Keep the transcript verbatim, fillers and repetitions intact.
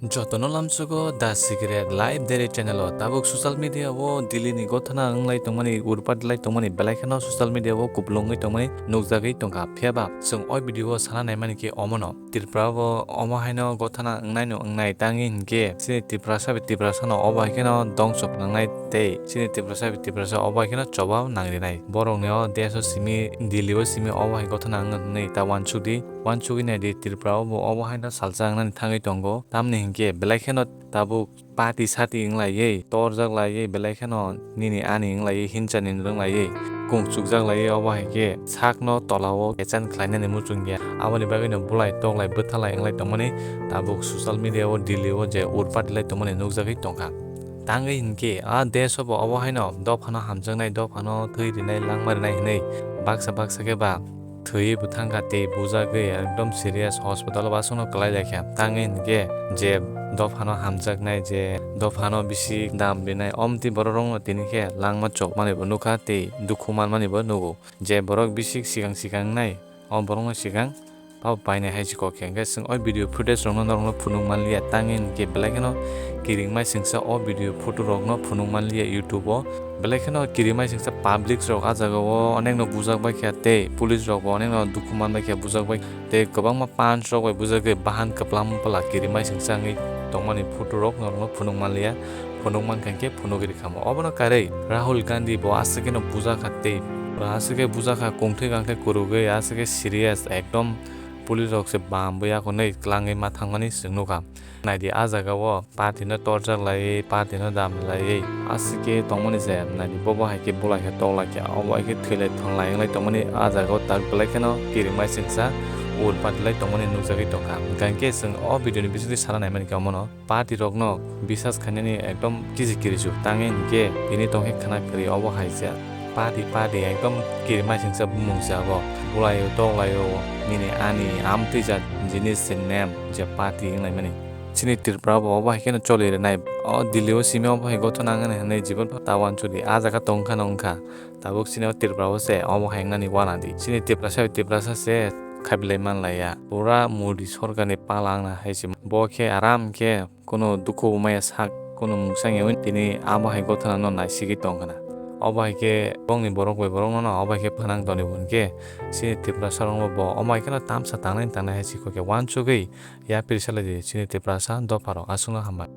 Jotono lamsogo The Secret Life Daily Channel o. Tabuk social media o Delhi ni gothana wnglai tongmani, urpat lai tongmani, belai kheno social media o kupulungwi tongmani nukjagwi tongkha. Phiyaba chwng o video o sana naimani khe omono. Tripura o omo haino gothana wngnaino wngnai, tangwi hinkhe chini Tiprasa bai Tiprasa no obo hai kheno dongso phnangnai tei chini Tiprasa bai Tiprasa obo hai kheno choba nangrinai. Borokni o desh o simi, Delhi o simi obo hai gothana wngna hwnwi ta uansukdi. Uansugwi naidi, Tripura o bo obo haino salsa wngnani thangwi tongo. Tamni hinkhe belai kheno tabuk party sati wnglaiwi, torjak laiwi, belai kheno nini ani wnglaiwi, hinchani wnglaiwi, kung chukjak laiwi, obo hai khe sakno tola o kechan khlainani muchung ya. Aboni bagwino bulai toklai bwthalai wnglai tongmani tabuk social media o Delhi o je urpat lai tongmani nukjagwi tongkha. Tangwi hinkhe a desh o bo obo haino dophano hamjaknai, dophano thwi rinai, langma rinai hwnwi baksa baksa khe ba thwiwi bo thangkha tei bujagwi ekdom serious hospital o aswkno kwlai laikha. Tangwi hinkhe je dophano hamjaknai, je dophano bisi dam rinai, omtwi bororokno tini khe langma chokmani bo nukha tei dukhu manmani bo nugo. Je borok bisi sikang sikang nai, o borokno sikang pabo painai hai se kok khe. Hwnkhe chwng o video footage rokno norokno phunuk manliya, tangwi hinkhe belai kheno kiring mai singsa o video photo rokno phunuk manliya YouTube o. Belai kheno kirimai singsa public rok ah jaga o onekno bujak bai kha tei police rok bo onekno dukhu man bai kha bujak bai tei kwbangma punch rok bai bujagwi bahan kwplam bwla kirimai singsa wngwi tongmani photo rok norokno phunuk manliya, phunuk mankha hinkhe phunuk rikha mo. Obono karwi Rahul Gandhi bo aswk kheno bujak kha tei aswk khe bujak kha, kungthwi kangthwi kwrwgwi aswk khe serious ekdom police rok se bam bwi akonwi kwlangwi ma thangmani chwng nukha. Naidi, ah jaga o party no torjak laiwi, party no dam laiwi, aswk khe tongmani je, naidi, bobo hai khe bulai khe toklai khe, obo hai khe thwilai thanglai wnglai tongmani, ah jaga o tak belai kheno kiring mai singsa ur party lai tongmani nukjagwi tongkha. Hwnkhe chwng o video ni bisingtwi sana naimani khe omono, party rokno bisas khainani ekdom kisi kirisuk tangwi hinkhe tini tongkhe khna kwrwi obo hai se. Party, party ekdom kiring mai singsa bumung se abo. Bulai o toklai o nini ani amtwi jat jinis se nem je party wnglaimani. Chini Tripura bo obo hai kheno choli rwnai. O Delhi o simi obo hai gothona wngmani hwnwi jibon pha ta uansukdi. Ah jaga tongkha no wngkha. Tabuk chini o Tripura o se obo hai wngnani uanadi. Chini Tiprasa bai Tiprasa se khabilai manlaiya. Pura Modi sorkar ni pala wngna hai se. Bo khe aram khe kuno dukhu bo maya sak, kuno mungsa wngya wng tini abo hai gothona no naisigwi tongkha na. Obo hai khe bongni borok bai borok no obo hai khe phanang toni bo hwnkhe chini Tiprasa rok bo omo hai kheno tamsa tangnai tangnai hai se kok khe uansugwi yapri salai di chini Tiprasa dopha rok. Aswkno hambai.